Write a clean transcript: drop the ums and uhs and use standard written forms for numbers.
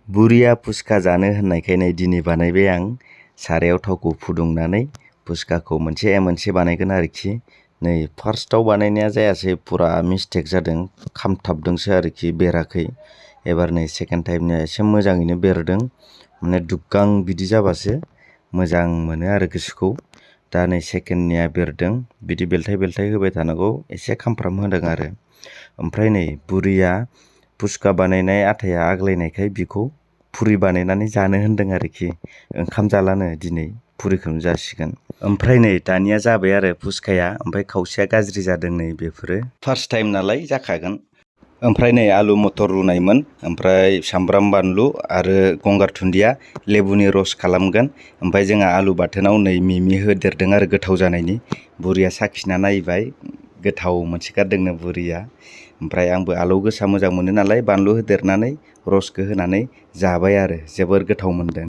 बुरिया फुसका जानो होननायखायनो दिनै बानायबाय आं सारायाव थावखौ फुदुंनानै फुसकाखौ मोनसे बानायगोन आरोखि। नै फार्स्टआव बानायनाया जायासै, पुरा मिस्टेक जादों, खामथाबदोंसो आरोखि, बेराखै। एबार नै सेकेन्ड टाइमनिया एसे मोजाङैनो बेरदों, माने दुग्गां बिदि जाबासो मोजां मोनो आरो गोसोखौ। दा नै सेकेन्डनिया बेरदों, बिदि बेलथाय बेलथाय होबाय थानांगौ, एसे खामफ्राम होदों आरो। ओमफ्राय नै बुरिया फुसका बानायनाय आटाया आग्लायनायखाय बिखौ पुरि बानायनानै जानो होन्दों आरोखि। ओंखाम जालानो दिनै, पुरिखौनो जासिगोन। ओमफ्राय नै दानिया जाबाय आरो फुसकाया, ओमफ्राय खावसेया गाज्रि जादों नै बेफोरो। फार्स्ट टाइम नालाय जाखागोन। ओमफ्राय नै आलु मटर रुनायमोन, ओमफ्राय सामब्राम बानलु आरो गंगार दुन्दिया, लेबुनि रस खालामगोन। ओमफ्राय जोंहा आलु बाथोनाव नै मिमि होदेरदों आरो गोथाव जानायनि। बुरिया साखिना नायबाय, गोथाव मोनसोगारदोंनो बुरिया। ओमफ्राय आंबो आलौ गोसा मोजां मोनो नालाय बानलु होदेरनानै रसखौ होनानै जाबाय आरो, जोबोर गोथाव मोनदों।